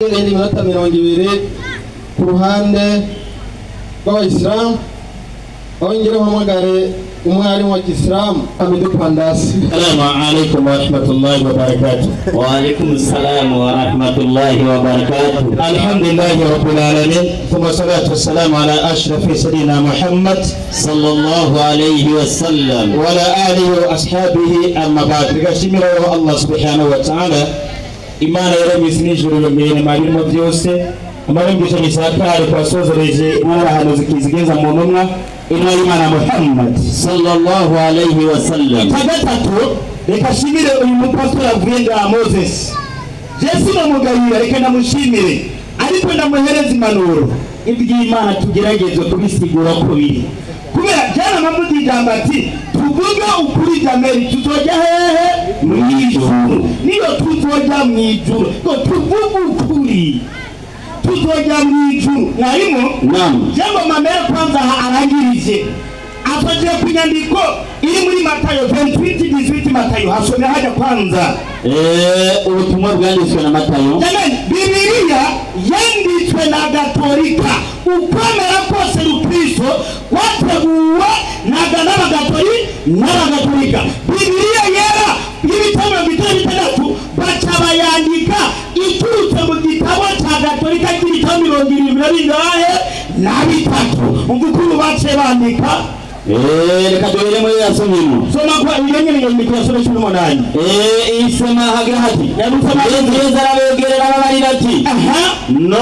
N'iminota 20 ku ruhande rw'abayisilamu, aho ngira mpamagare umwarimu wa kisilamu Hamidou Pandasi. Assalamu alaikum wa rahmatullahi wa barakatuh. Wa alaikum salam wa rahmatullahi wa barakatuh. Alhamdulillahi rabbil alamin, thumma salatu wassalamu ala ashrafi sayyidina Muhammad sallallahu alayhi wa sallam wa ala alihi wa ashabihi, amma ba'd. Tugashimira Allah subhanahu wa ta'ala, Imana yaremye isi n'ijuru yongeye birimo byose, amarengesho misakare kwasozereje n'abahanuzi kizigenza mu ntumwa intumwa y'Imana Muhammad sallallahu alayhi wa sallam. Gatatu, reka shimire uyu mupastori avuye nga Moses. Jesi namugayira, reka ndamushimire, ariko ndamuhereza impanuro. Iby'Imana tugerageze kubisigura ko biri, kubera jana mamuzi ijambo ati tuvuge ukuri jameri tuzojya hehe? Mu ijuru. Niyo tuzojya mu ijuru ngo tuvuge ukuri tuzojya mu ijuru. Mwarimu naam, jambo mamere kwanza arangirije asoje ku nyandiko iri muri Matayo 28:18. Matayo hasome haja kwanza. Ubutumwa bwanditswe na Matayo. Jamani, Bibiliya yanditswe na Gatolika. Ukwemera kose Rukristo kwateguwe n'Abagatolika. Bibiliya yera y'ibitabo 56 baca bayandika iturutse mu gitabo cya Gatolika cy'ibitabo 73. Umukuru bace bandika. Reka duhere muri yasomyemo. Soma kwa iyo nyene nyandiko yasome 18. Isoma hagira hati. Yesu arabegerera arabarira ati. Aha. No,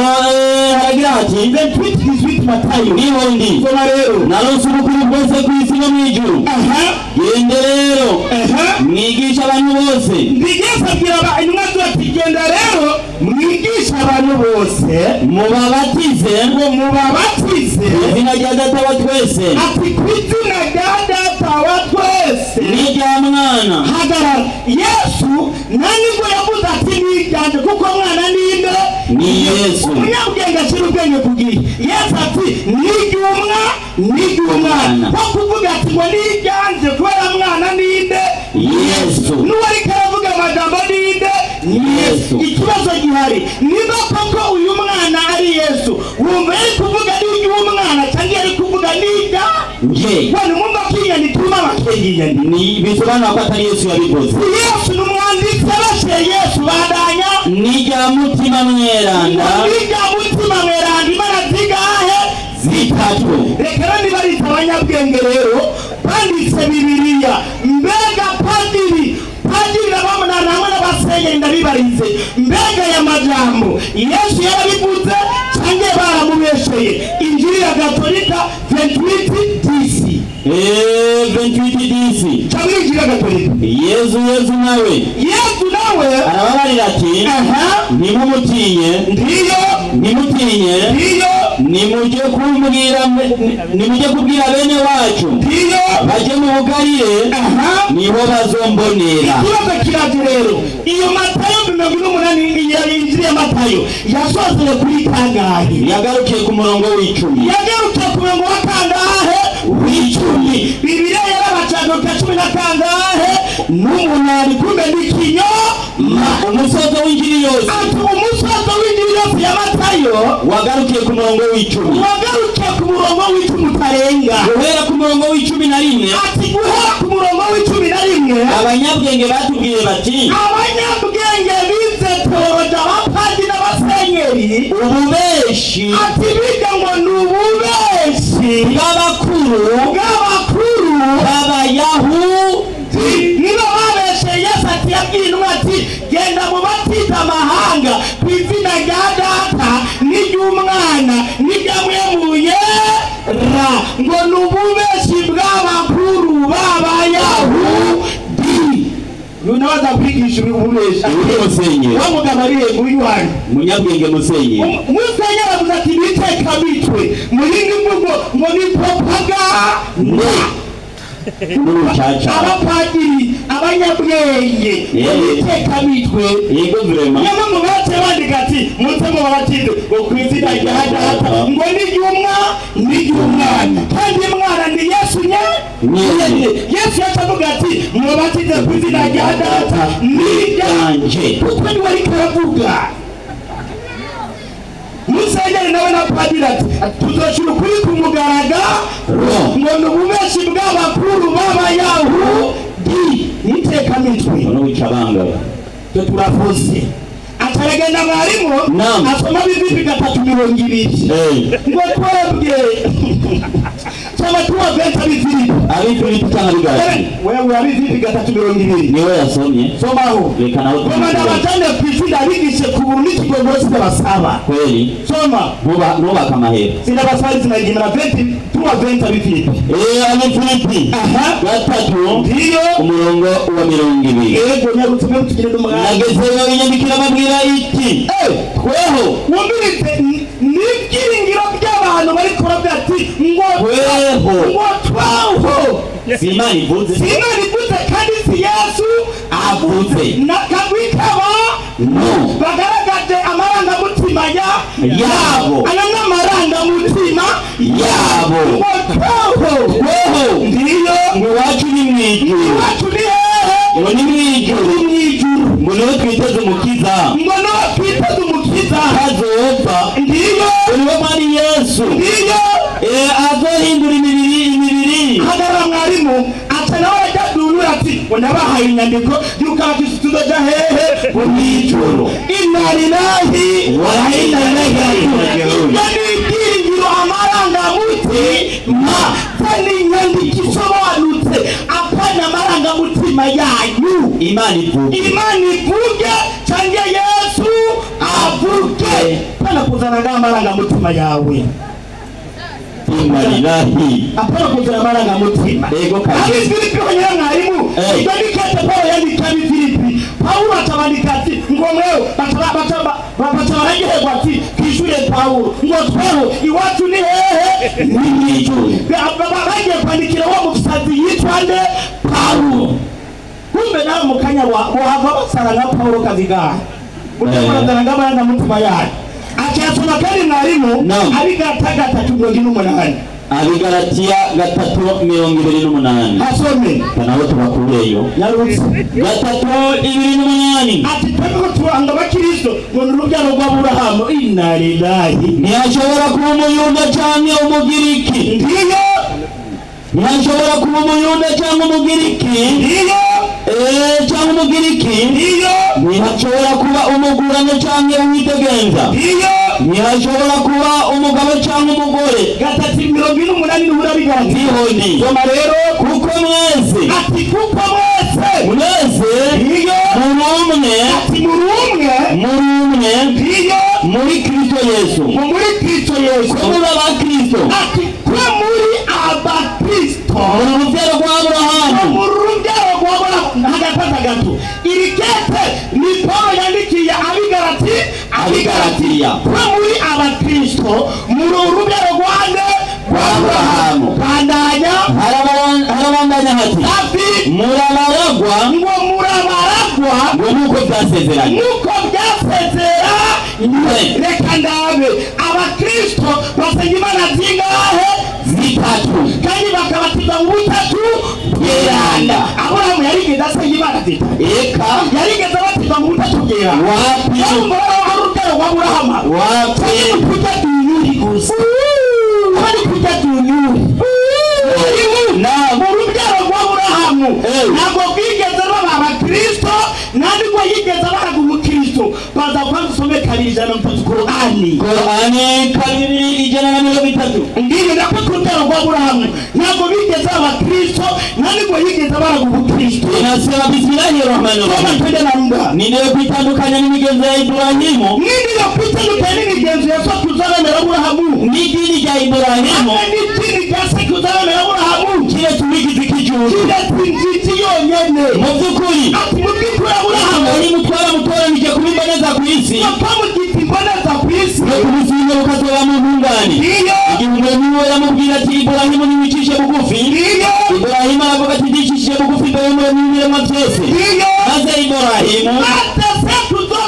haragira hati 28:18 Matayo. Niho ndi. Soma rero. Naronse ubukuru bwose ku isi no mu ijuru. Aha. Gende rero. Aha. Mwigisha abantu bose. Ndigisha abwira intumwa ati genda rero mwigisha abantu bose, mubabatize, ngo mubabatize izina rya Data wa twese. Ati ku izina rya Data wa twese n'irya Mwana. Hagarara. Yesu nta nubwo yavuze ati n'iryanje, kuko mwana ninde? Ni Yesu. Umunyabwenge ashyira ubwenge ku gihe. Yesu ati n'iry'umwa n'iry'umwana. Nko kuvuga ati ngo n'iryanje kubera mwana ninde? Yesu. N'uwo ariko aravuga amagambo ninde? Yesu. Ikibazo gihari niba koko uyu mwana ari Yesu, wumva yari kuvuga n'iry'umwana cyangwa yari kuvuga n'irya nje? Wani mwumva ko inyandiko irimo amakenga inyandiko Ni bisobanura ko atari Yesu yabikoze. Yesu ni umwanditsi yabashiye Yesu bandanya N'irya Mutima Mweranda. N'irya Mutima Mweranda. Imana zingahe? Zitatu. Reka rero niba ari abanyabwenge rero banditse Bibiliya, mbega padiri hamwe n'abasenyeri ndabibarize, mbega aya majambo Yesu yarabivuze cyangwa baramubesheye? Injili ya Gatolika 28:10. 28:10. Cyangwa Injili ya Gatolika. Yesu nawe. Yesu nawe arababarira ati aha, ntimumutinye, ndiyo, ntimutinye, ndiyo, nimujye kubwira bene wacu, ndiyo, bajye mu Bugalile, aha, niho bazombonera. Ikibazo kiraje rero, iyo Matayo 48, Injili ya Matayo yasozeye kuri kangahe? Yagarukiye ku murongo w'icumi. Yagarukiye ku murongo wa kangahe? W'icumi. Bibiliya yarabacaga 10 na kangahe? N'umunani. Kumbe ni kinyoma. Umusozo w'injili yose. Ati umusozo w'injili yose ya Matayo wagarukiye ku murongo w'icumi. Wagarukiye ku murongo w'icumi utarenga. Guhera ku murongo w'11. Ati guhera ku murongo w'11. Abanyabwenge batubwiye bati, abanyabwenge bize teoloji, abapadiri n'abasenyeri, ububeshi. Ati biga ngo ni ububeshi bw'abakuru, bw'abakuru b'Abayahudi. Niba babeshe Yesu ati yabwiye intumwa ati genda mubatize amahanga ku izina rya Data n'iry'Umwana n'irya Mwemuyera, ngo ni ububeshi bw'abakuru b'Abayahudi. Unawaza kwigisha ububeshi. Musenyeri. Wa mugabo ari hejuru y'uwanyu. Munyabwenge musenyeri. Musenyeri aravuze ati biteka mitwe mu yindi mvugo ngo ni propaganda. N'urucaca. Abapadiri, abanyabwenge, biteka mitwe. Yego vrema. Niyo mpamvu baciye bandika ati muze mubabatize ngo ku izina rya Data ngo n'iry'umwa n'iry'Umwana, kandi Mwana ni Yesu nyene. Yesu yaca avuga ati mubabatize ku izina rya Data n'iryanje, kuko niwe ariko aravuga. Musenyeri nawe na padiri ati tuzoshira ukuri ku mugaragaro ngo ni ububeshi bw'abakuru b'abayahudi n'itekamitwe twe turavuze. Ataragenda mwarimu asoma Bibiri 3:20 ngo twebwe soma tuwa venta Bibiri Abifilipi cyangwa Abigalatiya? Wewe Abifilipi 3:20 niwe yasomye. Somaho. Reka nawe Koma ndabatane kw'ishuri abigishe ku buntu n'ikigongo sindabasaba. Kweli. Soma. Nubaka amahera. Sindabasaba sinagimira 20 3:20 Abifilipi. Abifilipi. Aha. 3 ndiyo umurongo wa 20. Yego nyarutse mwe tugire n'umwanya. Nagezeyo inyandikira babwira iti tweho wumvirize n'ibyiringiro by'abantu bari kurabya ati ngo tweho ngo twaho si Imana ivuze, si Imana ivuze kandi si Yesu avuze nakagwitaba no bagaragaje amarangamutima yabo aya n'amarangamutima yabo ngo twaho tweho ndiyo ngo iwacu ni mu ijuru, iwacu ni hehe? Ngo ni mu ijuru, ni mu ijuru ngo niho twiteze umukiza, ngo niho twiteze umukiza azopfa ndiyo ngo niwe Mwami Yesu ndiyo azohindura imibiri. Hagarara mwarimu aca nawe ajya duhura ati ngo nabahaye inyandiko y'uko abakristo tuzoja hehe? Mu ijuru. Inna lillahi wa inna ilaihi raji'un. Ibyo ni ibyiringiro amarangamutima ni inyandiko isobanutse apana amarangamutima yanyu. Imana ivuge, Imana ivuge cyangwa Yesu avuge, apana kuzana ng'amarangamutima yawe. Inna lillahi apana kuzana amarangamutima. Ego kabisa. Abifilipi bonyine mwarimu ibyo ni kete Paulo yandika Abifilipi. Paulo atabandika ati ngo mwewe baca bararyoherwa ati twishure Paulo ngo tweho iwacu ni hehe? Ni mu ijuru. Bagiye kwandikira uwo musazi yitwa nde? Paulo. Kumbe nawe mu kanya wahava basara nka Paulo kazigahe utemurazana ng'amarangamutima yayo. Akiyasoma kandi mwarimu Abigalatiya 3:28. Abigalatiya 3:28. Asome. Nawe tubakureyo. Nyarutse. 3:28. Ati twebwe turanga abakristo ngo ni urubyaro rw'Aburahamu. Inna lillahi. Ntiyashobora kuba umuyuda cyangwa umugiriki. Ndiyo. Ntiyashobora kuba umuyuda cyangwa umugiriki. Ndiyo. Cyangwa umugiriki. Ndiyo. Ntiyashobora kuba umugurano cyangwa uwitegenza. Ndiyo. Ntiyashobora kuba umugabo cyangwa umugore. 3:48 n'uhura Abigalatiya. Ndiho ndi. Soma rero. Kuko mwese. Ati kuko mwese. Mwese. Ndiyo. Muri umwe. Ati muri umwe. Muri umwe. Ndiyo. Muri Kristo Yesu. Muri Kristo Yesu. Ko muri abakristo. Ati ko muri abakristo. Muri urubyaro rwa Aburahamu. Muri urubyaro rwa Aburahamu. Hagati gato. Iri kete ni Paulo yandikiye Abigalatiya. Abigalatiya. Ko muri abakristo muri urubyaro rwa nde? Rwa Aburahamu. Bandanya. Harabandanya hati. Murabaragwa. Ngo murabaragwa. Ngo nuko byasezeranye. Nuko byasezeranye. Reka ndabe abakristo basenga Imana zingahe? Zitatu. Kandi bakabatizwa mu butatu bweranda. Aburahamu yarigeze asenga Imana zitatu? Eka. Yarigeze abatizwa mu butatu bweranda? Wapi? Urumva ari urubyaro rwa Aburahamu? Wapi? Kurya tunyuri gusa. Bari kurya tunyuri. Naam. Mu rubyaro rwa Aburahamu ntabwo bwigeze baba abakristo, ntabwo yigeze abahaga umukristo. Baza kwanza usome 230 Korani. Korani 230. Ndiyo nako ku rubyaro rwa Aburahamu ntabwo bigeze abakristo, ntabwo yigeze abaraga umukristo. Inasema bismillahirrahmanirrahim. Twende na muda. Niniyo kwitandukanya n'imigenzo ya Ibrahimu. Niniyo kwitandukanya n'imigenzo ya sekuruza Aburahamu. N'idini rya Ibrahimu. N'idini rya sekuruza Aburahamu. Kiretse uwigizwe ikijuru. Kiretse inzitsi yonyene. Mu by'ukuri. Ati mu by'ukuri Aburahamu. Ibrahimu twaramutoranije kuba imboneza ku isi. Twamugize imboneza ku isi. No kumuzinga ukazoba mu ntungane. Ndiyo. Igihe umuremyi we yamubwira ati Ibrahimu niwicishe bugufi. Ndiyo. Ibrahimu aravuga ati ndicishije bugufi imbere y'umuremyi w'ibiremwa byose. Ndiyo. Maze Ibrahimu ate sekuruza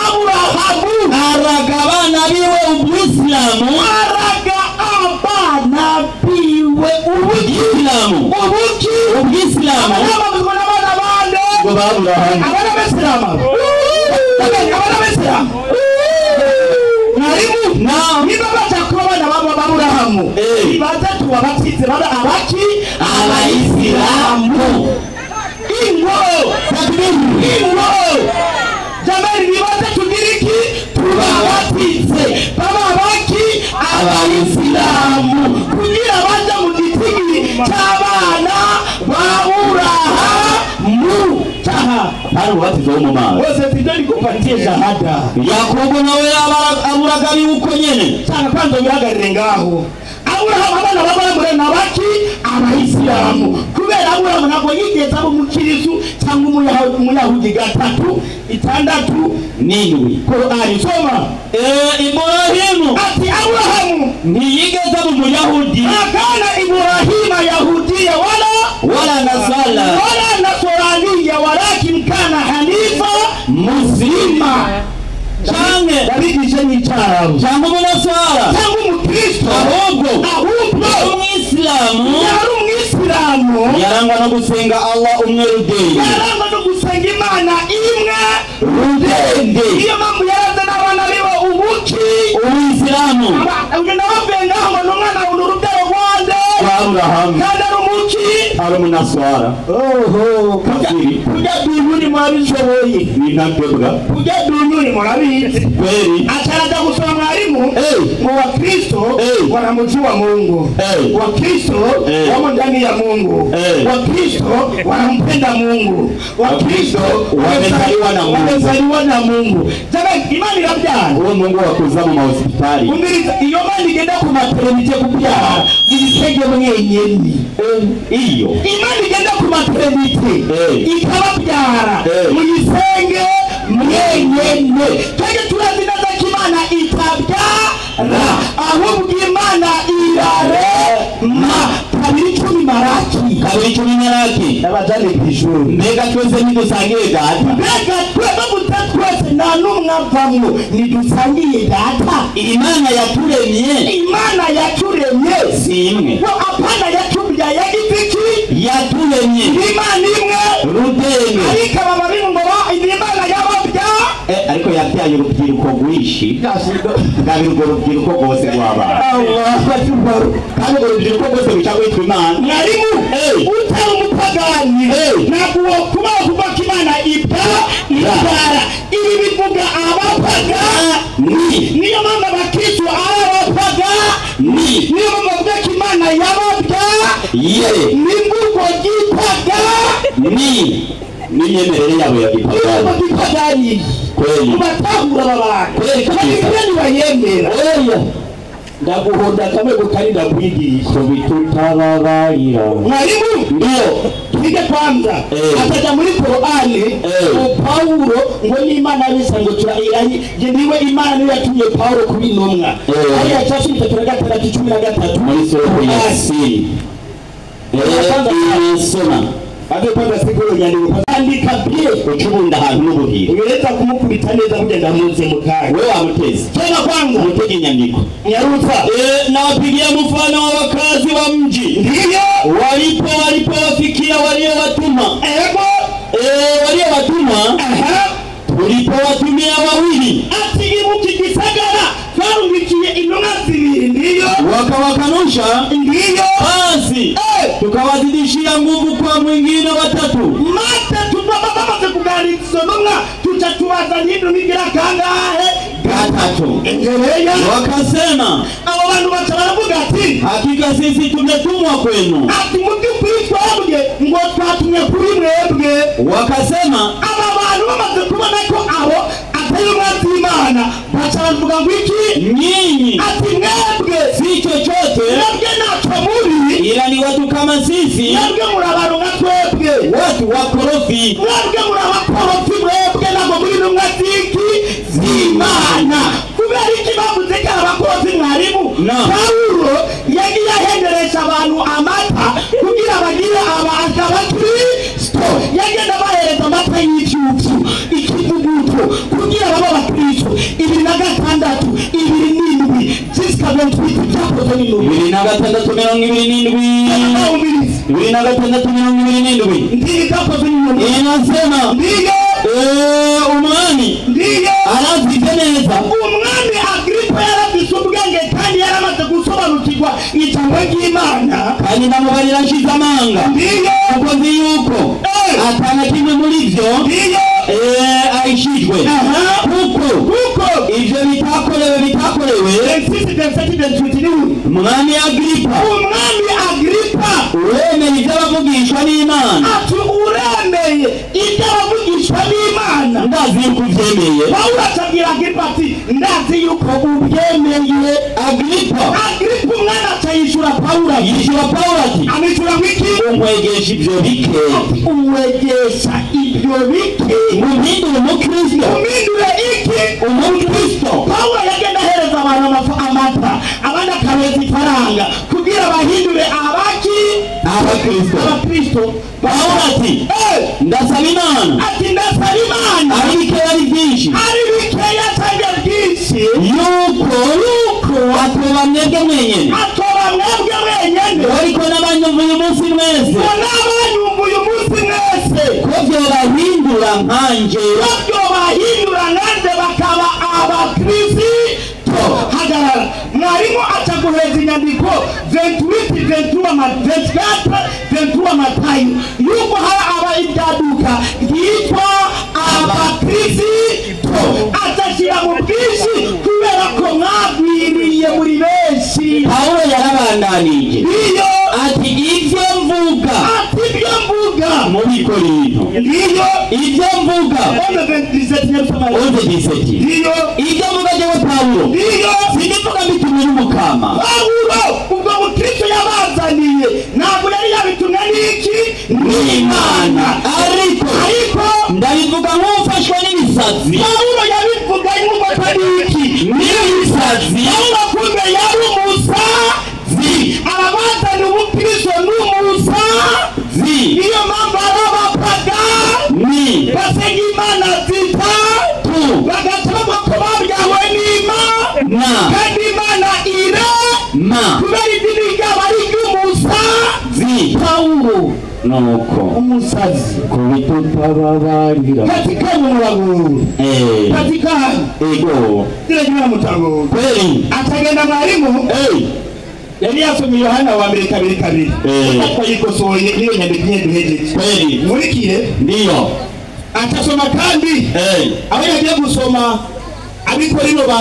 Aburahamu araga abana biwe ubwisilamu. Araga abana biwe ubwisilamu. Ubuki ubwisilamu. Abana n'abana bande ngo ba Aburahamu. Abana b'Isilamu. Abana b'Isilamu. Mwarimu. Abayisilamu ibaze tubabatize babe abaki Abayisilamu. Ingo takbir, ingo jamani, nibaze tugiriki tubabatize babe abaki Abayisilamu kugira baje mu gitigi cy'abana ba Aburahamu. Hari ubatizo wo mu mazi. Wose tijoni kupatie shahada. Yakobo nawe aburaga uko nyene. Sana kwanza uhagarire ngaho. Aburahamu abana b'Aburahamu nabaki Abayisilamu. Kubera Aburahamu ntabwo yigeze aba umukirisu cyangwa umuyahudi. 3 6 7 Korani soma. Ibrahimu ati Aburahamu ntiyigeze aba umuyahudi. Akana Ibrahima yahudiya wala nasala wala nasraniya walakin kana hanifa muslima. Canke ndabigishe n'icyarabu cyangwa umunasara cyangwa umukristo, ahubwo umwisilamu yari umwisilamu yarangwa no gusenga Allah umwe rudende, yarangwa no gusenga Imana imwe rudende. Niyo mpamvu yaraze n'abana biwe ubuki umwisilamu. Uyu nawe avuye ngaho ngo ni umwana urubyaro rwande rwa Aburahamu kandi ari umuki ari umunasara. Oho kafiri kujya dunyuri murabishoboye n'intagebwa kujya dunyuri murabizi kweli. Ataraja gusoma mwalimu ngo Wakristo wanamjua Mungu, Wakristo wamo ndani ya Mungu, Wakristo wanampenda Mungu, Wakristo wamezaliwa na Mungu, wamezaliwa na Mungu. Jamani, imani irabyara. Uwo Mungu wakuza mu mahospitali umiriza iyo mani igenda ku maternité kubyara ibisenge mwenyene. Iyo imani igenda ku maternité ikababyara muyisenge mwenyene. Twege turazi neza ko Imana itabyara, ahubwo Imana irarema. 2:10 Maraki 2:10 Maraki. N'abajane kw'ishuri. Mbega twese ntidusangiye data? Mbega twese twese nta n'umwe avamwo, ntidusangiye data. Imana yaturemye, Imana yaturemye si imwe. Apana yatubyaye yagize iki? Yaturemye Imana imwe rudende. Ariko aba babivuga ngo Imana yababya ariko yabyaye urubyiruko rwinshi. Ngabira urwo rubyiruko rwose rw'abana. Allahu akbar. Kandi urwo rubyiruko rwose ruca rwitwa Imana. Mwarimu utari umupagani ntabwo kuba kuvuga ko Imana ibyara. Ibi bivuga abapagani. Niyo mpamvu abakristo ari abapagani. Niyo mpamvu bavuga ko Imana yababyaye. N'imvugo y'ipagani n'imyemerere yabo ya gipagani. Kweli kubatahura abantu kweli kabisa bayemera. Oya ndaguhonda kamwe gutari ndakwigisha kubitutababarira. Mwarimu ndio twige kwanza ataja muri Korani Paulo ngo n'Imana bisa ngo turairahi niwe Imana niyo yatumye Paulo kuba intumwa. Aya 3:13 muri sura ya Yasini. Soma Abe siguro nyandiko andika bie ucubunda ahantu n'ubuhira ugereza kumukubita neza kugenda muze mukanya wewe wamuteze tena kwanza mutege inyandiko nyarutsa. Nawapigia mfano wa wakazi wa mji ndiyo walipowafikia waliowatuma. Ego waliowatuma tulipowatumia wawili ati ibuki gisagara twarungikiye intumwa zibiri ndiyo wakawakanusha ndiyo basi tukawazidishia nguvu kwa mwingine watatu. Mate tubaba kuganiriza izo ntumwa tuca tubazanye intumwa igira kangahe? Gatatu. Engereya wakasema abo bantu baca baravuga ati hakika sisi tumetumwa kwenu. Ati mu by'ukuri twebwe ngo twatumwe kuri mwebwe. Wakasema aba bantu bamaze kubona ko abo atari intumwa z'Imana baca baravuga ngo iki? Nyinyi ati mwebwe si chochote, mwebwe ntacyo muri, ila ni watu kama sisi, mwebwe muri abantu nka twebwe, watu wakorofi, mwebwe muri abakorofi, mwebwe ntabwo muri intumwa z'iki z'Imana. Kubera iki bavuze ko abakorofi mwarimu? Pawulo yagiye ahenderesha abantu amata kugira bagire abakristo. Yagenda abahereza amata y'icyucu ikivuguto kugira babe abakristo. 26 27 jusqu'à 28 byakozwe n'intumwa. 26 27 26 27 Ndiyo byakozwe n'intumwa. Inasema ndiyo umwami ndiyo arazi neza. Umwami Agripa yarafise ubwenge kandi yaramaze gusobanukirwa Ati ndamubarira nshize amanga kuko nzi yuko atana kimwe muri byo ahishijwe kuko ivyo bitakorewe Umwami Agripa uremeye iby'abavugishwa n'Imana. Ati uremeye iby'abavugishwa n'Imana ndazi yuko ubyemeye. Pawulo acabwira Agripa ati ndazi yuko ubyemeye. Agripa umwana aca yishura Pawulo ati amwishura ngwiki? Umwegesha ibyo bike. Umwegesha ibyo bike muhindure umukristo. Umhindure iki? Umukristo. Pawulo yagenda ahereza abantu amata abandi akabeza ifaranga kugira bahindure abaki abakristo. Pawulo ati ndasaba Imana. Ati ndasaba Imana ari bikeya ari byinshi ari bikeya cyangwa byinshi yuko atoba mwebwe mwenyene ariko n'abanyumva uyu munsi mwese ko byobahindura nkanje bakaba abakristo. Hagarara mwarimu aca guheza inyandiko 28 23 24 Matayo yuko hari aba ibyaduka ryitwa abakristo atashyira mu bwinshi kubera ko mwagwiriye muri benshi. Pawulo yarabandanije iyo ati ibyo mvuga mu Bikorinto iyo ibyo mvuga 11:17 iyo ibyo mvuga jewe Pawulo iyo sindivuga mbitumwe n'Umukama. Pawulo ubwo bukristo yabazaniye ntabwo yari yabitumwe n'iki? N'Imana. Ariko ndabivuga nk'ufashwe n'ibisazi. Pawulo yabivuga nk'ufashwe n'iki? N'ibisazi. Pawulo kumbe yari umusazi. Ababazaniye ubukristo n'umusazi. Niyo mpamvu ari abapagani basenga Imana zitatu bagaca bavuga ko babyawe n'Imana kandi Imana irema kubera idini ryabo ari iry'umusazi. Pawulo nuko umusazi kubitutababarira katika muraguru katika ego tiragira mutago kweli atagenda mwarimu yari yasomye Yohana wa mbere 2:2 atayikosoye niyo nyandiko duhejeje kweli nkurikire ndiyo atasoma kandi aho yagiye gusoma abikorino ba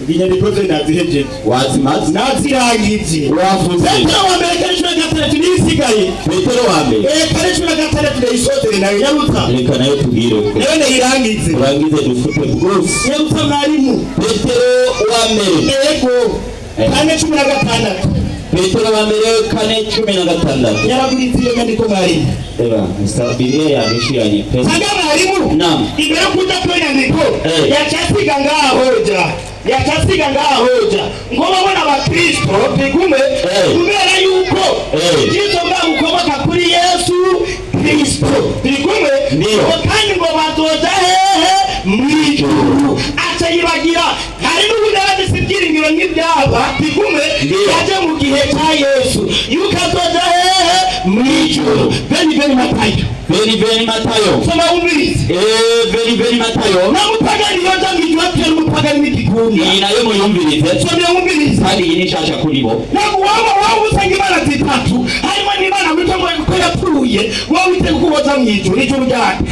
inyandiko ze nazihejeje wazimaze nazirangije wavuze Petero wa mbere 4:16 n'isigaye Petero wa mbere 4:16 ndayisozere nayo nyarutsa reka nayo tubwire uko nayo ndayirangize urangize dufute bwose nyarutsa mwarimu Petero wa mbere ego 4:16 Petero wa mbere 4:16 yaraguritse iyo nyandiko mwarimu eba Bibiliya yadushiranye pe sanga mwarimu naam imbere kuja kuri nyandiko yacasiga ngaho yacasiga ngaho hoja ngo babona abakristo bigume kubera yuko Kristo ngaho kuri Yesu Kristo bigume ngo kandi ngo bazoja hehe mw'ijuru aca yibagira hari n'ubundi ibyiringiro nk'ibyaba bigume yaje mu gihe cya Yesu yuko azoja hehe mw'ijuru. Beni Matayo Beni Matayo soma umvirize Beni Matayo na mupagani yoja mw'ijuru atera umupagani n'igikunda iyi nayo muyumvirize soma umvirize kandi iyi ni nshasha kuri bo ntabwo waba usanga Imana zitatu harimo n'Imana witwa ngo ko yapfuye wowe witega uko woza mw'ijuru ijuru ryake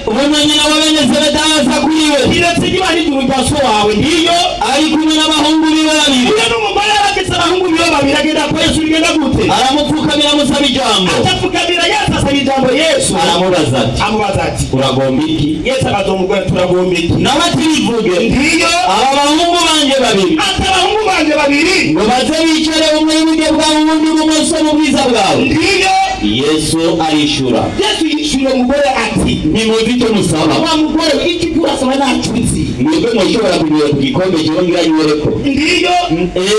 ubona nyina wa bene Zebedayo aza kuri we kiretse Imana ijuru rya so wawe ndiyo ari kumwe n'abahungu biwe babiri uyo n'umugore yarafise abahungu biwe babiri agenda kwa Yesu bigenda gute aramupfukamira amusaba ijambo atapfukamira Yesu asaba ijambo Yesu aramubaza ati amubaza ati uragomba iki Yesu abaza umugore turagomba iki nawe ati bivuge ndiyo aba bahungu banje babiri ati abahungu banje babiri ngo baze bicare umwe iburyo bwawe uwundi ibumoso mu bwiza bwawe ndiyo Yesu arishura Yesu yishura umugore ati ntimuzi icyo musaba wa mugore icyo urasaba ntacyo nzi mwebwe mushobora kunywera ku gikombe jewe ngira nywereko ndiyo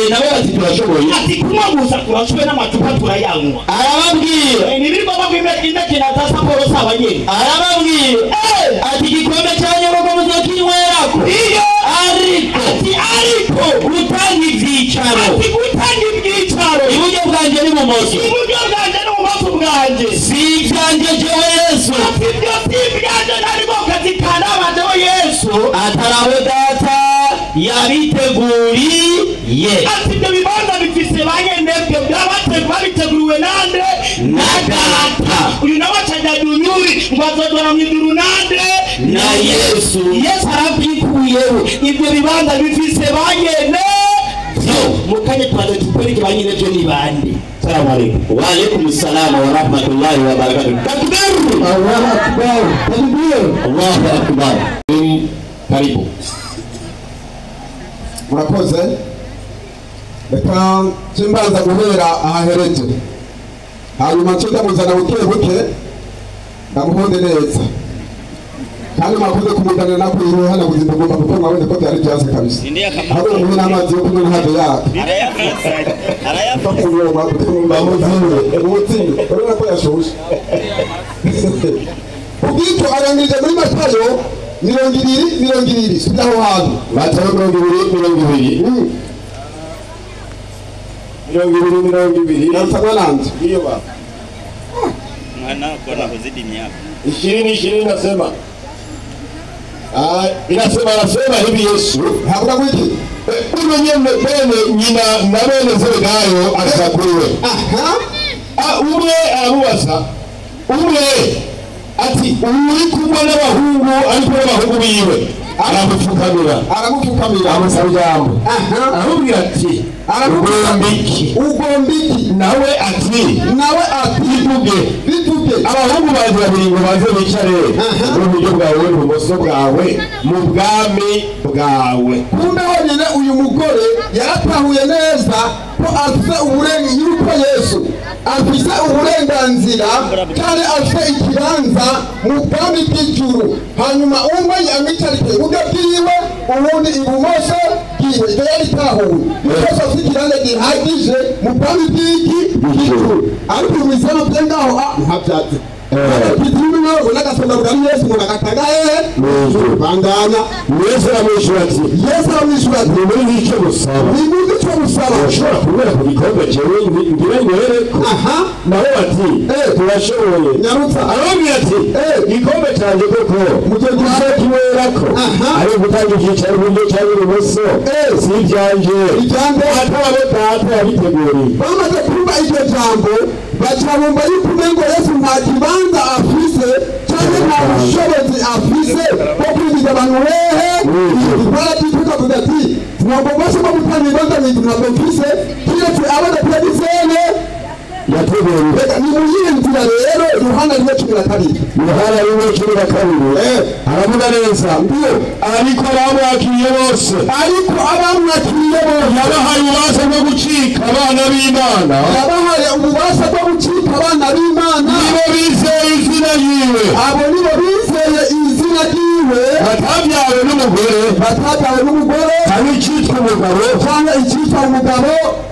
nabo bati turashoboye ati kunywa gusa turashoboye n'amacupa turayanywa arababwira ntibirwa bagwa impeke na za saporo zaba nyene arababwira ati igikombe cya nyabugo muzokinywerako ndiyo ariko ati ariko gutanga ivyicaro ati gutanga ibyicaro iburyo bwanje n'ibumoso iburyo bwanje n'ibumoso bwanje si ivyanje jewe Yesu ati ibyo si ibyanje ntariko kazi kanaba jewe Yesu atarawe data yabiteguriye ati ibyo bibanza bifise bifise banyenebyo babiteguriwe nande na data. Uyu nawe acaja dunyuri ngo azojana mw'ijuru nande na Yesu. Yesu arabyikuyeho ibyo bibanza bifise banyene byo. Mukanye twaze tukwereke banyene byo ni bande. Salamu alaykum. Wa alaykum salam wa rahmatullahi wa barakatuh. Takbir! Allahu akbar. Takbir! Allahu akbar. Karibu. Murakoze. Reka mbanza guhera ahahereje, hanyuma nce ndamuzana buke buke ndamuhonde neza, kandi mwakoze kumuzanira nakwiheha buzima bugomba kuko mwabonye ko byari byanze kabisa. Ahubwo muhe n'amazi yo kunywa ntabyo yaka bamuziwe urabona ko yashushe. Kubw'icyo arangirije muri Matayo 20:20 sibyo aho hantu Matayo 20:20 20:20 Nansagwananje hiyo baba mwana kona kuzidi miaka 20:20 nasema inasema anasema hivi Yesu hakuta kwiki mwenyewe bene nyina na bene Zebedayo asakuriwe. Umwe aramubaza umwe ati uri kumwe n'abahungu ariko n'abahungu biwe aramupfukamira amusaba ijambo aramubwira ati ugomba iki nawe ati bivuge abahungu banjye babiri ngo baze bicare mu buryo bwawe n'ibumoso bwawe mu bwami bwawe. Kumbe wenyine uyu mugore yaratahuye neza ko afite uburenganzira yuko Yesu afite uburenganzira kandi afite ikibanza mu bwami bw'ijuru, hanyuma umwe yamwicarike iburyo bwiwe uwundi ibumoso bwiwe. Ibyo yaritahuye yuko afite ikibanza gihagije mu bwami bw'iki bw'ijuru, ariko ibisano bye ngaho ntabyatsi bandanya. Yesu aramwishyura ati ni muri icyo musaba urashobora kunywera ku gikombe cyewe ngira nywereko. Nawe ati turashoboye. Arababwira ati igikombe cyanjye koko muzakinywerako ari gutanga ibyicaro iburyo cyangwa ibumoso si ibyanjye atari abo data yabiteguriye. Bamaze kumva iryo jambo baca bumva yuko umengo Yesu nta kibanza afise cyangwa nta bushobozi afise bwo kwinjiza abantu hehe. Barabyitwa ati ntabwo bose bwo gutanga ibibanza mu ijuru ntabwo mfise kiretse abo data yateguriye. Ni mu yihe nzira rero Yohana 1:12 Yohana 1:12 aravuga neza ariko abamwakiriye bose yabahaye ububasha bwo gucika abana b'Imana nibo bizeye izina ryiwe abo nibo bizeye izina ryiwe batabyawe n'umugore cyangwa icyitwa umugabo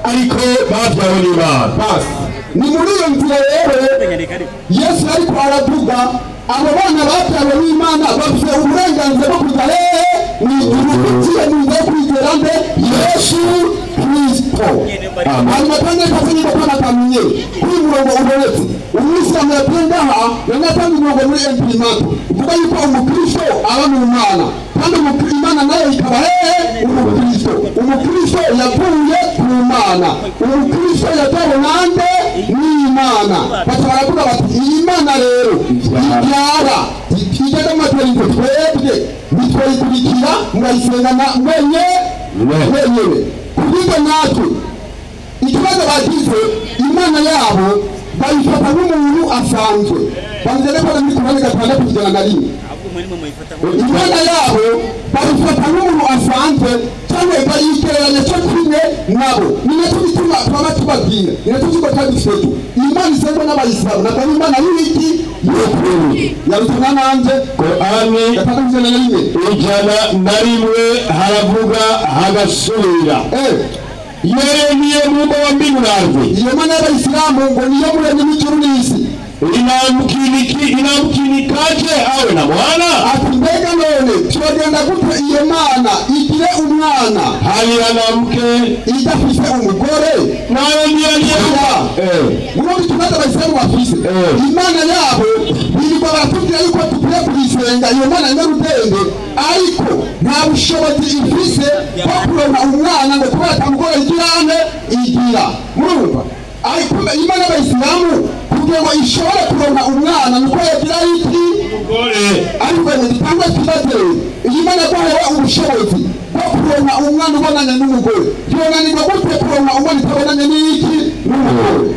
ariko babyawe n'Imana. Ni muri iyo nzira rero Yesu ariko aravuga abo bana babyawe n'Imana bafite uburenganzira bwo kujya hehe mu ijuru biciye mu nzira yo kwizera nde Yesu Kristo. Hanyuma kandi reka niba twanatamye kuri murongo ubonetse umwisilamu yagiye ngaha yanatanga umurongo muri imprimante uvuga yuko umukristo aba mu Mana kandi Imana nayo ikaba hehe umukristo. Umukristo yavuye ku Mana, umukristo yatawe nande n'Imana. Baca baravuga bati iyi Mana rero ibyara ijya amatorero twebwe nitwayikurikira murayisengana mwenyewe. Kubw'ibyo natwe ikibazo bagize Imana yabo bayifata nk'umuntu asanzwe. Banzere ko muri Korani 6:101 Imana yabo bayifata nk'umuntu asanzwe cyangwa bayigereranya cyo kimwe nabo. Ni nacyo gituma twaba tubabwira, ni nacyo kigo cyadufite Imana isengwa n'abayisilamu ntabwo ari Imana y'ibiki y'ukuri. Yarutana nanjye Korani 6:101 haravuga hagasubira yeye niye muumba wa mbingu na ardhi. Iyo Mana y'abayisilamu ngo niyo muremyi w'ijuru n'isi. Inamkinikaje awe na mwana? Ati mbega none turagenda gute iyo Mana igire umwana hali ana mke idafise umugore? Nayo ndiye aliyeumba. Muri ikibazo abayisilamu bafise Imana yabo birirwa baratubwira yuko dukwiye kuyisenga iyo Mana nyarudende, ariko nta bushobozi ifise bwo kuronka umwana ngo kubera atamugore igirane igira. Irabyarira murumva ariko Imana y'abayisilamu kugira ngo ishobore kuronka umwana nuko yagira iki ariko ntitangwa kibaze iyi Mana yahawe ubushobozi bwo kuronka umwana ubonanye n'umugore yonanirwa gute kuronka umwana utabonanye n'iki n'umugore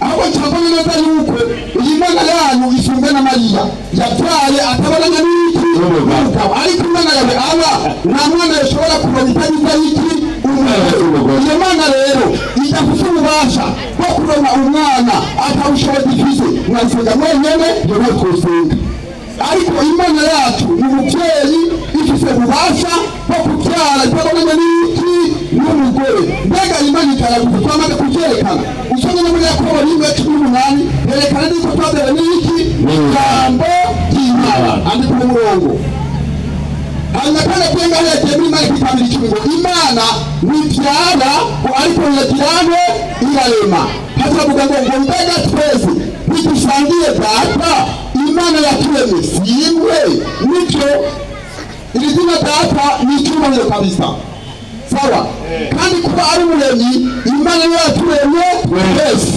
aho cyabona neza yuko iyi Mana yanyu isumbe na Mariya yabyaye atabonanye n'iki n'umugabo ariko Imana yawe aba nta mwana yashobora kuronka itagize iki umugore iyo Mana rero idafite ububasha bwo kuronka umwana atabushobozi ifise mwasenga mwenyene yo kusenga ariko Imana yacu ni umubyeyi ifise ububasha bwo kubyara itabonanye n'iki n'umugore mbega Imana ikaraguza twamaze kubyerekana usomye no muri Yakobo 1:18 yerekana yuko twabyawe n'iki ijambo ry'Imana andika umurongo hanyuma kandi agenga yagiye muri Mariko 5:10 ngo Imana ntibyara ariko iragirane irarema hatavuga ngo mbega twese ntidusangiye data Imana yaturemye si imwe nicyo iri zina data ni icyubahiro kabisa sawa kandi kuba ari umuremyi Imana yaturemye twese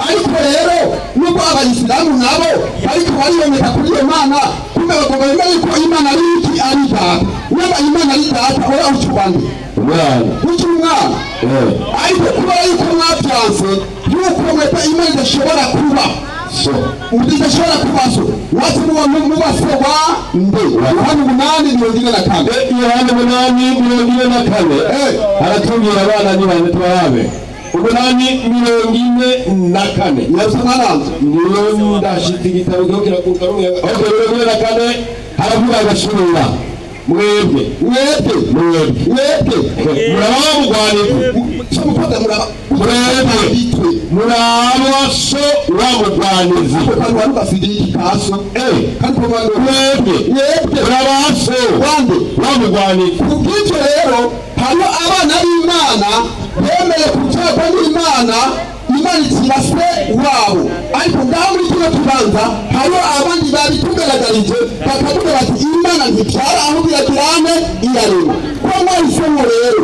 ariko rero nubwo abayisilamu nabo ariko bariyomeka kuri iyo Mana kumbe bagomba bemera yuko Imana ari iki ari data niba Imana ari data ora ucubande umwana uca umwana ariko kubera yuko mwabyanze yuko mwebwe Imana idashobora kuba so udashobora kuba so wacu muba so wa nde Yohana 8:44 Yohana 8:44 aratubwira abana ni bande turabe 8:44 yarusananze niyo ndashitse igitabo cyo kirakuka rumwe okay 44 haravuga agashurira mwebwe mwebwe mwebwe mwebwe muraba mugwanizi cyamufata muraba mwebwe muraba so wa mugwanizi ako kantu wari ugasigiye iki kaso kandi ko mwebwe mwebwe mwebwe muraba so wande wa mugwanizi kubw'ibyo rero hariho abana b'Imana bemeye kubyarwa n'Imana Imana ikira se wabo ariko ngaho muri kino kibanza hariho abandi babitugaragarije bakavuga bati Imana ntibyara ahubwo iragirane irarema ko mwahisemo rero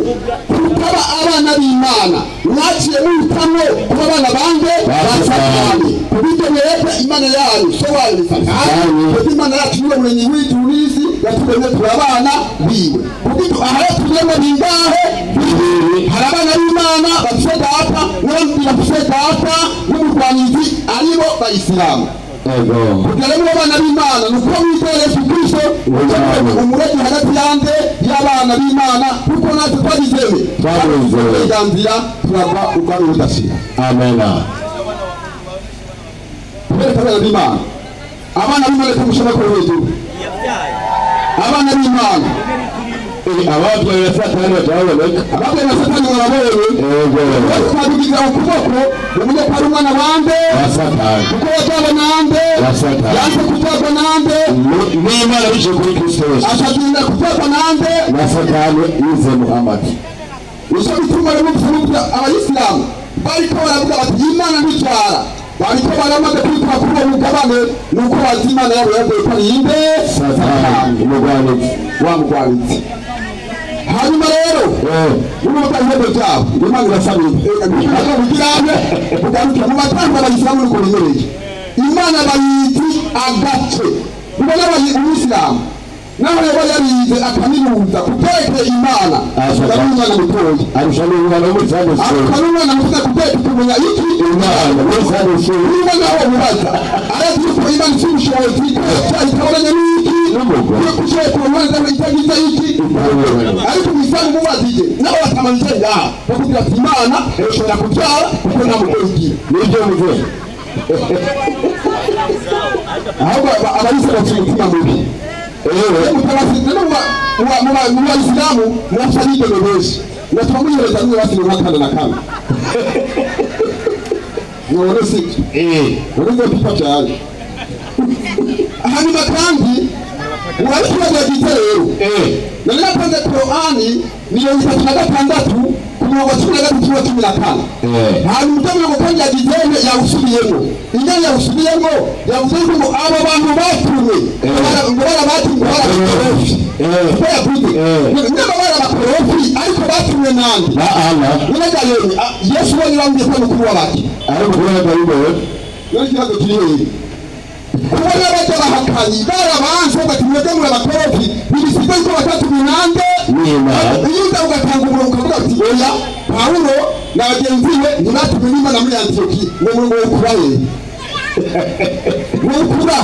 kutaba abana b'Imana mwaciye muhitamwo kuba abana bange ba Satani kubw'ibyo mwebwe Imana yanyu so wanyu ni Satani kuko Imana yacu niwe muremyi w'ijuru n'isi yaturemye turi abana biwe kubw'ibyo aha rero turemwe bingahe bibiri hari abana b'Imana bafise data n'abandi bafise data n'umurwanizi aribo bayisilamu kugira ngo abana b'Imana nuko mwizera Yesu Kristo umurezi hagati yande y'abana b'Imana kuko natwe twabizeye uburenganzira turava ubwami budashira amen kubera abana b'Imana abana b'Imana tumushaka ko hejuru abana b'Imana ababyeyi ba Satani bataboneka ababyeyi ba Satani barabonye twabigira ukuboko umenye ko ari umwana wande wa Satani kuko yabyawe nande wa Satani yanze kubyarwa nande n'Imana biciye kuri Kristo Yesu akagenda kubyarwa nande wa Satani yize Muhammad nicyo bituma rero mvuga abayisilamu bariko baravuga bati Imana ntibyara bariko baramaze kwitwa kuri uwo mugabane nuko bazi Imana yabo yavuye ko ari inde Satani umugwanizi wa mugwanizi hanyuma rero n'ubu ibihembo byabo Imana irasabira kugira ngo mu batanga abayisilamu nuko bimereye Imana bayizi agace ubona umuyisilamu naho yaba yarize akaminuza kuterekeye Imana ari umwana mutoya arusha n'umwana wo muri Sunday school arusha n'umwana mutoya kuterekeye kumenya iki Imana muri Sunday school niba nawe mubaza arazi yuko Imana ifite ubushobozi itabonanye n'iki yuko ushoboye kubona itagize iki ariko umuyisilamu mubazije nawe batamanije ngaha bakubwira ati Imana ishobora kubyara kuko nta mugore igira nibyo muvuze ahubwo abayisilamu bafite umutima mubi mu bayisilamu murafite abigeme benshi natuma muyihereza mwe basigaye nka kane na kane none sibyo urumva pipa cyane hanyuma kandi urabikora byiza rero nari natanze Korani 36 ku murongo wa 13 wa 15 hanyuma ibyo mirongo kandi yagize yawusubiyemo iyo yawusubiyemo yavuze ngo abo bantu batumwe ngo barabatumwe barabakorofi ko yavuze niba barabakorofi ariko batumwe nande na Allah. None yemwe, Yesu we yambwiye ko mukuru w'abaki Ari mukuru w'abaki. None ikibazo kiri hehe? Kubona bajya bahakanyi barabanze bati mwebwe muri abakorofi ntibisigaye ko batatumwe nande n'Imana. Iyo uza ugatanga umurongo ukavuga ati oya, Pawulo na bagenzi be ntibatumwe n'Imana muri Antiyokiya, uwo murongo wokura hehe? Wokura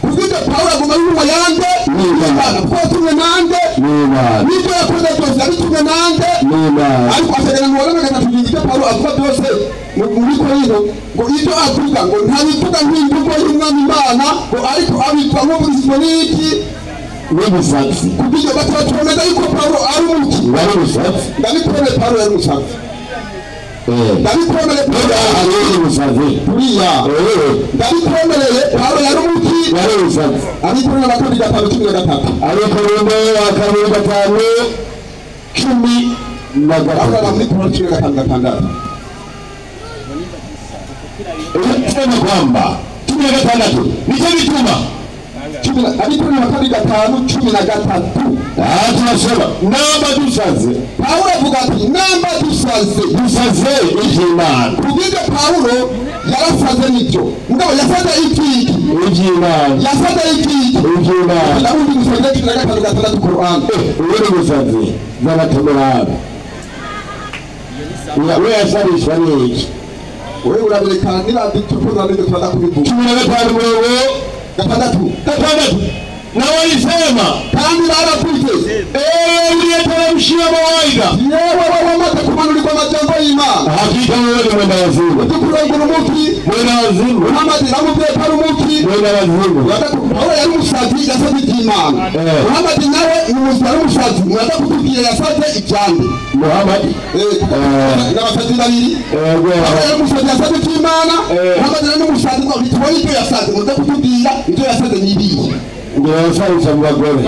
kubw'ibyo Pawulo aguma yumva yande n'Imana. Kuko yatumwe nande n'Imana. N'ibyo yakoze byose yabitumwe nande n'Imana. Ariko asegerana uwa gatatu ibyo Pawulo avuga byose muri Korinto, ngo ibyo avuga ngo ntabivuga nk'imvugo y'Umwami Imana, ngo ariko abivuga nk'uburizwa n'iki n'ubusatsi. Kubw'ibyo batuma yuko Pawulo ari umuki Wari umusatsi. Ndabikomere, Pawulo yari umusatsi. Ndabikomere, Pawulo yari umusatsi. Buriya ndabikomereye, Pawulo yari umuki Wari umusatsi. Abikorera bakabiri 5 13. Abikorera kabiri 5 13. Muri Korinto 15 6. Sema kwamba 16 nicyo bituma Abikorera kabiri 5 13. Tunasema namba dusaze. Pawulo avuga ati namba dusaze, dusaze iby'Imana. Kubw'ibyo Pawulo yarasaze n'ibyo mugabo yasaze iby'iki iby'Imana. Yasaze iby'iki iby'Imana. Ndabundi gusaze 15 6 Qur'an. Uri gusaze z'abatemerabe. We yasabishwa n'iki? Wewe urabireka niba dutukuza n'ibyo turaza kubivuga. 15 murongo 6 6. Na walisema kandi baravuze ewe uliyeteremshia mawaidha, yewe wamaze kumanurirwa amajambo y'Imana, hakika wewe ni mwenda wazimu. Utukurongora umuti mwenda wazimu. Muhammad namubwiye ko ari umuti mwenda wazimu. Pawulo yari umusazi yasaze iby'Imana. Muhammad nawe yari umusazi muraza kutubwira yasaze ibyande. Muhammad n'abasazi babiri. Pawulo yari umusazi yasaze iby'Imana, Muhammad nawe ni umusazi ngo bitubone ibyo yasaze, muraza kutubwira ibyo yasaze ni ibihe. Ngira mu bagore.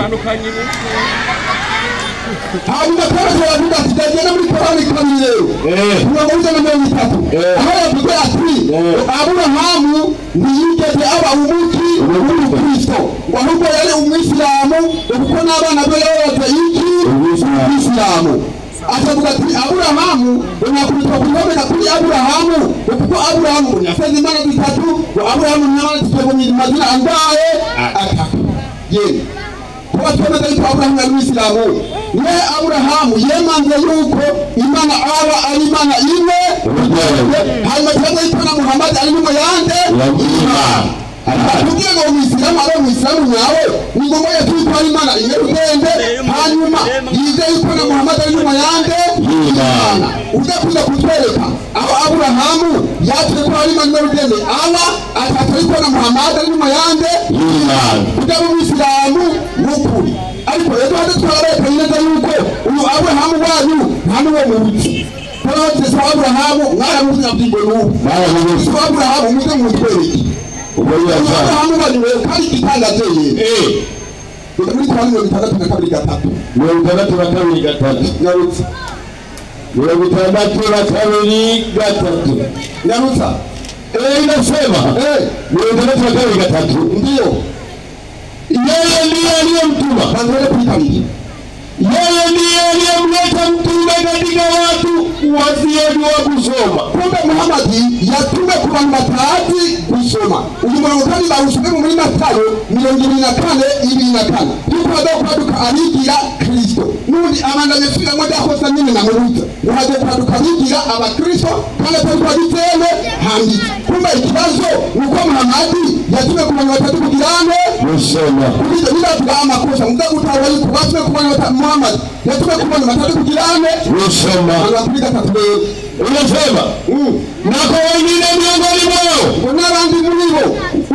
Hanyuma Pawulo aravuga ati ndagenda muri Korani kabiri rero 130 aho yavuze ati Aburahamu ntiyigeze aba umuki w'umukristo, ngo ahubwo yari umwisilamu, kuko n'abana be yabaze iki umwisilamu. Akavuga ati Aburahamu nyakubitwa kuyomeka kuri Aburahamu, kuko Aburahamu yasenze imana zitatu, ngo Aburahamu n'imana zitatu mu mazina angahe? Atatu. Yemwe kuba twemeza yuko Aburahamu yari umwisilamu, niwe Aburahamu yemanze yuko Imana aba ari Imana imwe, hanyuma tukaza yuko na Muhammad ari intumwa yande Imana. Kugira ngo umwisilamu abe umwisilamu nyawe ni ngombwa yuko ari Imana imwe rudende, hanyuma yizeye yuko na Muhammad ari intumwa yande Imana. Uza kuza kutwereka aho Aburahamu yatwe ko ari Imana imwe rudende, Allah atatu yuko na Muhammad ari intumwa yande Imana. Kugira ngo umwisilamu w'ukuri. Ariko rero hano twarareka neza yuko uyu Aburahamu wanyu nta n'uwo muzi. Twararetse Aburahamu mwaramuzi nabwirwe n'ubu. Mwaramuzi. Aburahamu muze mutwereke. Ubwo yaza. Aburahamu wanyu rero kandi igitangaje yeye. Muri Korani 62 3. 62 3. Nyarutsa. 62 3. Nyarutsa. Inasema 62 3. Ndiyo. Yeye ndiye aliyemtuma. Banzele kuri kabiri. Yeye ndiye aliyemleta mtume katika watu wasiojua kusoma. Kumbe Muhammad yatumwe ku bantu batazi gusoma. Uyu murongo kandi bawusome muri Matayo 24 24. Yuko bazokwaduka abigira Kristo. N'ubundi abandanya asubiramo rya kosa nyine namubuza. Ngo hazokwaduka abigira abakristo kandi atari ko abizeye handitse. Kumbe ikibazo ni uko Muhammad yatumwe ku bantu batazi kugirane gusoma. Kubyo bizavuga amakosa muza gutahura yuko batumwe ku bantu batazi Muhammad yatumwe ku bantu batazi kugirane gusoma. Abantu kuri gatatu rero Unasema na kwa wengine miongoni mwao, ngo n'abandi muri bo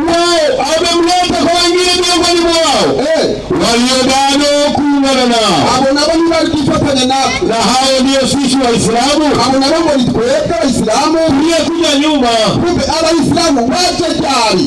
wao amemleta kwa wengine miongoni mwao walio bado kuungana nao. Abo nabo ntibari kwifatanya natwe. Na hao ndio sisi Waislamu. Abo nabo ngo ni twebwe Abayisilamu tuliyekuja nyuma. Kumbe Abayisilamu baje ryari?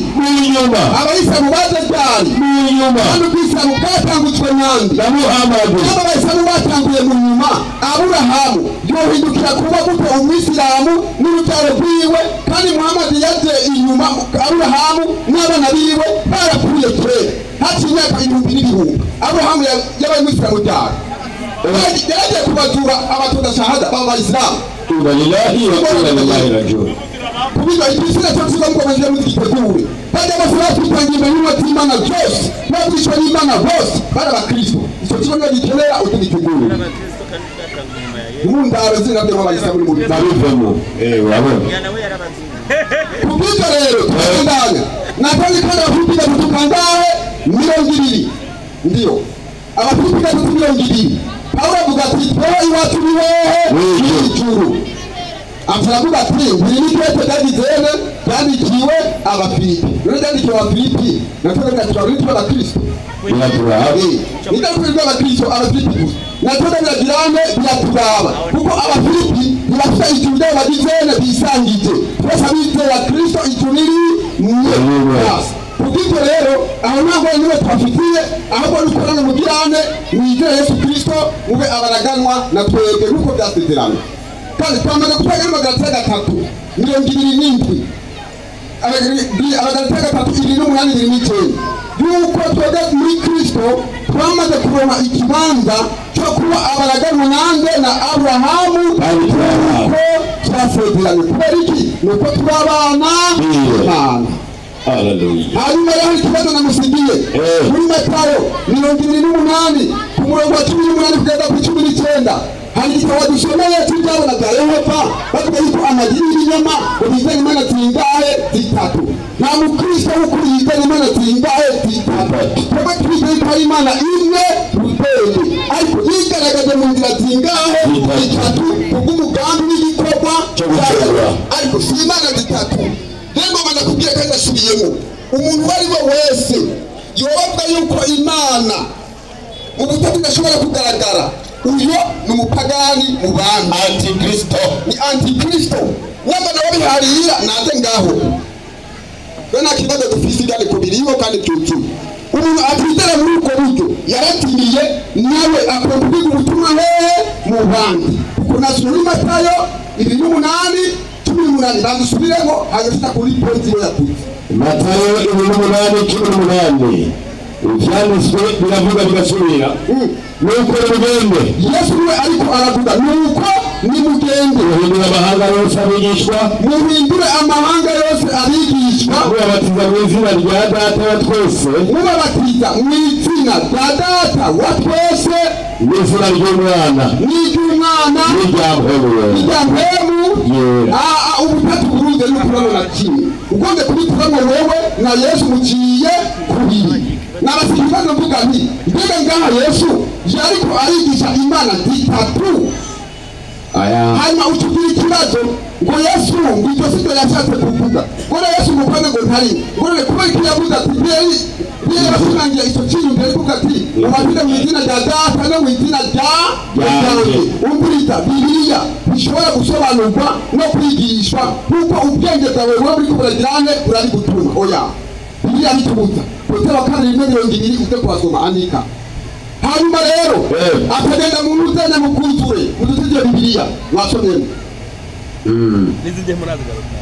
Nyuma. Abayisilamu baje ryari? Nyuma. Kandi ubwisilamu bwatangutswe nande? Na Muhammad. Abo Abayisilamu batanguye mu nyuma. Aburahamu yohindukira kuba gute umwisilamu n'urubyaro rwiwe, kandi Muhammad yaje inyuma. Aburahamu n'abana biwe barapfuye kera, haciye imyaka ibihumbi n'ibihumbi. Aburahamu yabaye umwisilamu ryari? Yaragiye kubazura abatoza shahada b'abayisilamu. Inna lillahi wa inna ilaihi rajiun. Kubika igisira cyo tuza mukomeje mugitegure. Bajya bose bakitangiye imbere y'Imana byose, babishwa n'Imana bose, bari abakristo. Icyo kigo niyo gikenera utigitegure. Mundaro zina byo abayisilamu muri muri. Babivemo. Urabona. Kubika rero tugendane. Natali kandi abafilipi gatatu kangahe? 20. Ndiyo. Abafilipi gatatu 20. Paulo avuga ati twewe iwacu ni hehe? Mw'ijuru. Ataravuga ati buri n'ikete ryagizene ryandikiwe Abafilipi. Rero ryandikiwe Abafilipi natwe turaritwa abakristo. Biraturaba. Nidakwirirwa abakristo Abafilipi gusa. Natwe biragirane biraturaba. Kuko Abafilipi ntibafite ijuru ryabo bagizene bisangije. Twese abizera Kristo ijuru riri mwe. Kubw'ibyo rero aho ntabwo niwe twafitiye ahubwo nukorana mugirane mwizere Yesu Kristo mube abaraganwa na twebwe nkuko byasezeranywe. Kandi twamaze gutanga n'Abagalatiya gatatu 27. Abagalatiya gatatu 28 29 yuko twebwe muri Kristo twamaze kuronka ikibanza cyo kuba abaraganwa nanjye na Aburahamu kuko twasezeranye. Kubera iki? Ni uko turi abana b'Imana. Haleluya. Hanyuma rero ikibazo namusigiye muri Matayo 28 ku murongo wa 18 kugeza ku 19 hari igitabo dusomeye cy'ibyabona bya Yehova bavuga yuko amadini y'ibinyoma ngo bizere Imana zingahe? Zitatu. Nta mukristo w'ukuri yizera Imana zingahe? Zitatu. Twebwe twizeye yuko hari Imana imwe rudende ariko yigaragaje mu nzira zingahe? Zitatu kubw'umugambi w'igikorwa cyo gucungura. Ariko si Imana zitatu. Rero ngomba ndakubwira kandi ndasubiyemo, umuntu uwo ari we wese yobavuga yuko Imana mu butatu idashobora kugaragara, uyo ni umupagani mu bantu. Antikristo. Ni antikristo. Nyamba nawe biharira naze ngaho. Twe nta kibazo dufise ibyandiko biriho kandi byuzuye. Umuntu atizera muri ubwo buryo yaratimiye nawe akwiye kuvuga ubutumwa hehe? Mu bandi. Kuko nasomye muri Matayo 28 18 bandusubiremo hanyuma kuri pointi yo yakuze. Matayo 28 18. Ivyanditswe biravuga bigasubira. Nuko nimugende. Yesu niwe ariko aravuga nuko nimugende muhindure amahanga yose abigishwa, muhindure amahanga yose abigishwa, mubabatiza mu izina rya Data wa twese, mubabatiza mu izina rya Data wa twese, n'izina ry'Umwana, n'iry'Umwana, n'irya Mpwemu Yera. N'irya Mpwemu Yera. Ubutatu buruze n'ukuramo na kimwe. Ugonde kubikuramo wewe na Yesu mugiye kubiri. Nabasikiza mvuga nti mbega ngaha Yesu yariko arigisha Imana zitatu. Hanyuma ucugira ikibazo ngo Yesu ngo icyo sicyo yashatse kuvuga. Ngo Yesu mukone ngo ntari. Ngo rero kubera ko yavuze ati Pierre bashimangira icyo kintu mbere kuvuga ati ubabwire mu izina rya Data no mu izina rya Mwana. Umviriza Bibiliya bishobora gusobanurwa no kwigishwa kuko ubwenge bwawe buba buriko buragirane burabigutuma. Oya. Bibiliya ntitubuza. Petero wa kabiri 20 uze kuhasoma andika. Hanyuma rero akagenda mu ruzenya mu kuzure mudutije Bibiliya wasomyemo. Nizije murazigaruka.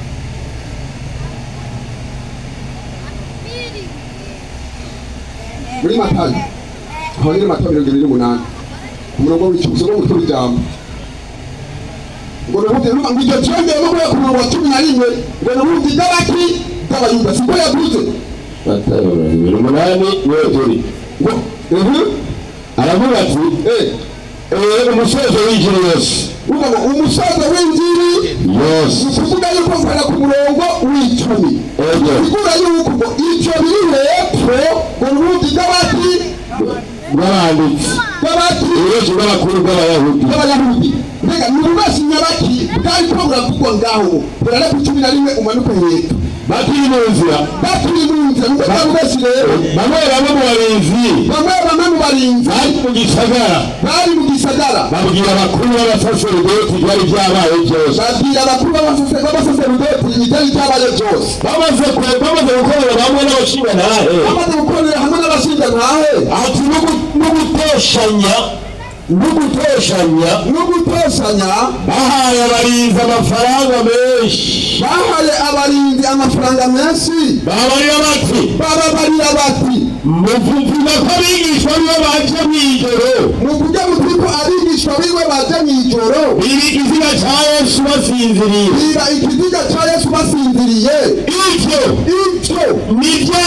Muri Matayo aho nyine Matayo 28 ku murongo w'icumi usome umutwe w'ijambo. Ngo nubundi ngo icyo cyongeyemo kubera ku murongo wa 11 ngo nubundi bw'abaki bw'Abayuda siko yavuze. Matayo 28 niyo turi. Ngo aravuga ati umusozo w'injiri yose. Uvuga ngo umusozo w'injiri yose. Ni ukuvuga yuko mvana ku murongo w'icumi. Bigura yuko ngo icyo biri hepfo ngo nubundi bw'abaki bw'abanditsi bw'abaki ubuyobozi bw'abakuru bw'Abayahudi bw'Abayahudi. Mbega ni ububashi nyabaki bwariko buravugwa ngaho burare ku 11 umanuke hepfo. Bakiri mu nzira, bakiri mu nzira nuko bw'abubashi rero bamwe bamwe mu barinzi, bamwe bamwe mu barinzi bari mu gisagara, bari mu gisagara babwira abakuru b'abasaserodoti ibyari byabaye byose, babwira abakuru b'abasaserodoti ibyari byabaye byose. Bamaze gukorera hamwe n'abashingantahe, bamaze gukorera hamwe n'abashingantahe, ati n'uguteshanya n'uguteshanya bahaye abarinzi amafaranga menshi, bahaye abarinzi amafaranga menshi, babarira bati, Muvuga ko abigishwa biwe baje mw'ijoro. Muvuge muti ko abigishwa biwe baje mw'ijoro. Biba ikiziga ca Yesu basinziriye. Biba ikiziga ca Yesu basinziriye. Ivyo Ivyo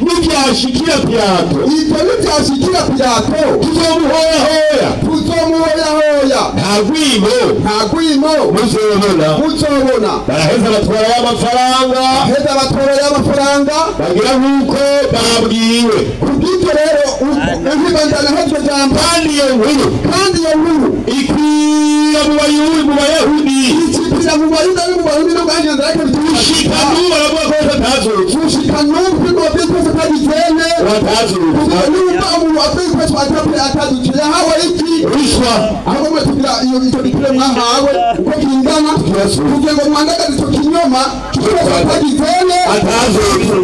nivyashikira Pilato. Ivyo nivyashikira Pilato. Tuzomuhoyahoya. Tuzomuhoyahoya. Nta rwimo. Nta rwimo. Muzobona. Muzobona. Baraheza batwara y'amafaranga. Baraheza batwara y'amafaranga. Bagira nk'uko babwiwe. Kubw'ivyo rero uhibandana h'iryo jambo. Kandi iyo nkuru. Kandi iyo nkuru. Ikwira mu Bayuda mu Bayahudi. Ikwira mu Bayuda no mu Barundi no bwagenze ariko gushika n'ubu baravuga ko batazutse. Gushika n'ubu ko bavuga ko batazutse. Batazutse. N'ubu umuntu avuga ko atazutse yahawe iki? Rushwa. Aho mwe tugira iyo icyo gitire mwahawe uko kingana kugira ngo mwandagaze icyo kinyoma cy'uko batagizene atazutse.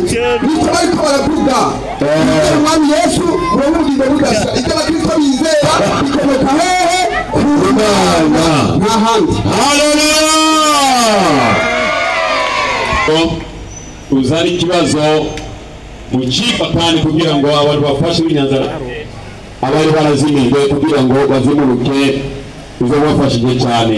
Nicyo bariko baravuga. Umwami Yesu ngo n'ubugingo budashira. Icyo abakristo bizera bikomoka hehe? Ku Mana. Nta handi. Haleluya. Uzari ikibazo mukifa kandi kugira ngo abantu bafashe b'inyanzara abari barazimijwe kugira ngo bazimuruke uzabafashije cyane.